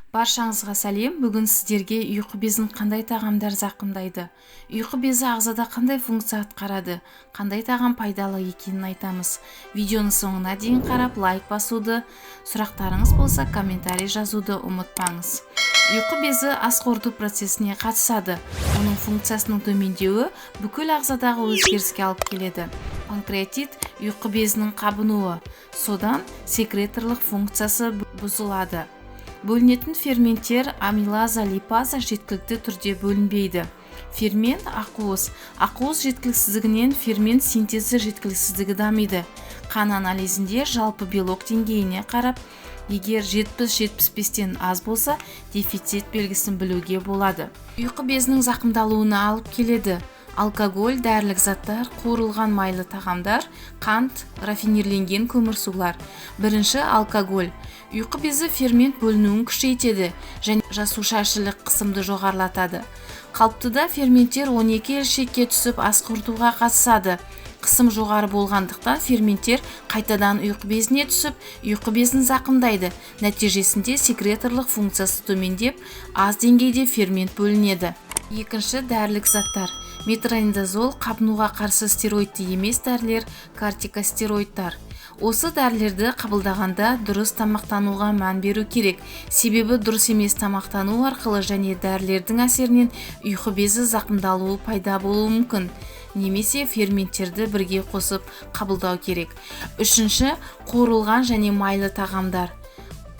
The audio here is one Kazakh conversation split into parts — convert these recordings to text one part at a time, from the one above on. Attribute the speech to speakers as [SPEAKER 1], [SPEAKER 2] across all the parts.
[SPEAKER 1] Баршаңызға сәлем. Бүгін сіздерге ұйқы безін қандай тағамдар зақымдайды, ұйқы безі ағзада қандай функция атқарады, қандай тағам пайдалы екенін айтамыз. Видеоның соңына дейін қарап, лайк басуды, сұрақтарыңыз болса, комментарий жазуды ұмытпаңыз. Ұйқы безі ас қорыту процесіне қатысады. Оның функциясының төмендеуі бүкіл ағзадағы өзгеріске алып келеді. Панкреатит – ұйқы безінің қабынуы, содан секреторлық функциясы бұзылады. Бөлінетін ферменттер амилаза, липаза жеткілікті түрде бөлінбейді. Фермент ақуыз. Ақуыз жеткіліксіздігінен фермент синтезі жеткіліксіздігі дамиды. Қан анализінде жалпы белок деңгейіне қарап, егер 70-75-тен аз болса, дефицит белгісін білуге болады. Ұйқы безінің зақымдалуына алып келеді алкоголь, дәрілік заттар, қуырылған майлы тағамдар, қант, рафинирленген көмірсулар. Бірінші – алкоголь. Ұйқы безі фермент бөлінуін күшейтеді және жасушаішілік қысымды жоғарылатады. Қалыптыда ферменттер 12 елшекке түсіп, ас қорытуға қатысады. Қысым жоғары болғандықтан, ферменттер қайтадан ұйқы безіне түсіп, ұйқы безін зақымдайды. Нәтижесінде секреторлық функциясы төмендеп, аз деңгейде фермент бөлінеді. Екінші – дәрілік заттар: метронидазол, қабынуға қарсы стероидты емес дәрілер, кортикостероидтар. Осы дәрілерді қабылдағанда дұрыс тамақтануға мән беру керек, себебі дұрыс емес тамақтану арқылы және дәрілердің әсерінен ұйқы безі зақымдалуы пайда болуы мүмкін немесе ферменттерді бірге қосып қабылдау керек. Үшінші – қуырылған және майлы тағамдар.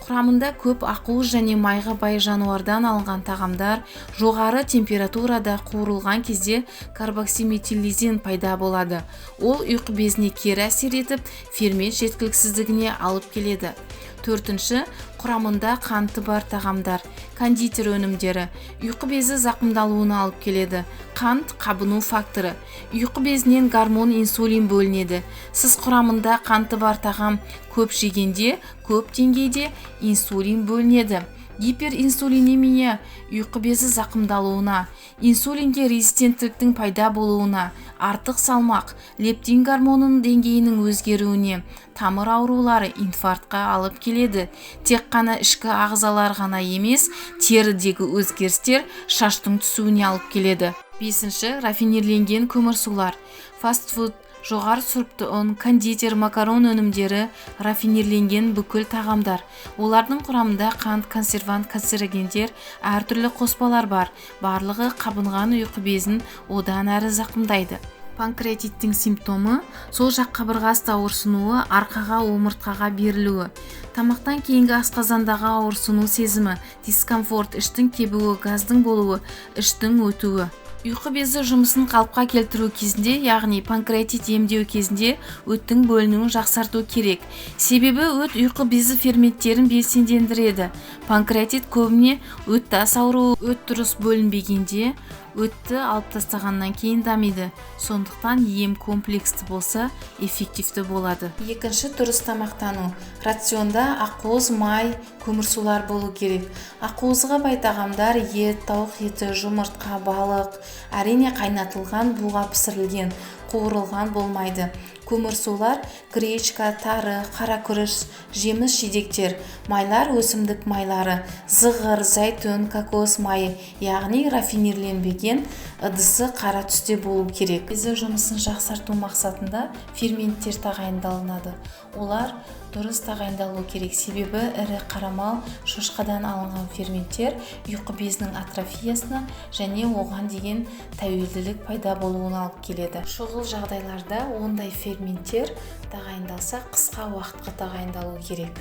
[SPEAKER 1] Құрамында көп ақуыз және майға бай жануардан алынған тағамдар жоғары температурада қуырылған кезде карбоксиметиллизин пайда болады. Ол ұйқы безіне кері әсер етіп, фермент жеткіліксіздігіне алып келеді. Төртінші – құрамында қанты бар тағамдар, кондитер өнімдері ұйқы безі зақымдалуына алып келеді. Қант – қабыну факторы. Ұйқы безінен гормон инсулин бөлінеді. Сіз құрамында қанты бар тағам көп жегенде, көп деңгейде инсулин бөлінеді. Гиперинсулинемия ұйқы безі зақымдалуына, инсулинге резистенттіліктің пайда болуына, артық салмақ, лептин гормонының деңгейінің өзгеруіне, тамыр аурулары, инфарктқа алып келеді. Тек қана ішкі ағзалар ғана емес, терідегі өзгерістер, шаштың түсуіне алып келеді. Бесінші – рафинирленген көмірсулар. Фастфуд, жоғары сұрыпты ұн, кондитер, макарон өнімдері, рафинирленген бүкіл тағамдар. Олардың құрамында қант, консервант, канцерогендер, әртүрлі қоспалар бар. Барлығы қабынған ұйқы безін одан әрі зақымдайды. Панкреатиттің симптомы: сол жақ қабырға асты ауырсынуы, арқаға, омыртқаға берілуі, тамақтан кейінгі асқазандағы ауырсыну сезімі, дискомфорт, іштің кебуі, газдың болуы, іштің өтуі. Ұйқы безі жұмысын қалыпқа келтіру кезінде, яғни панкреатит емдеу кезінде, өттің бөлінуін жақсарту керек, себебі өт ұйқы безі ферменттерін белсендендіреді. Панкреатит көбіне өт тас ауруы өт дұрыс бөлінбегенде, өтті алып тастағаннан кейін дамиды. Сондықтан ем комплексті болса, эффективті болады. Екінші – дұрыс тамақтану. Рационда ақуыз, май, көмірсулар болу керек. Ақуызға бай тағамдар: ет, тауық еті, жұмыртқа, балық, әрине, қайнатылған, буға пісірілген, қуырылған болмайды. Көмірсулар: гречка, тары, қара күріш, жеміс жидектер. Майлар: өсімдік майлары, зығыр, зәйтүн, кокос майы, яғни рафинирленбеген, ыдысы қара түсте болу керек. Безі жұмысын жақсарту мақсатында ферменттер тағайындалынады. Олар дұрыс тағайындалу керек, себебі ірі қара мал, шошқадан алынған ферменттер ұйқы безінің атрофиясына және оған деген тәуелділік пайда болуына алып келеді. Шұғыл жағдайларда ондай ферменттер тағайындалса, қысқа уақытқа тағайындалу керек.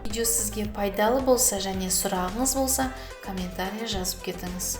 [SPEAKER 1] Видео сізге пайдалы болса және сұрағыңыз болса, комментарий жазып кетіңіз.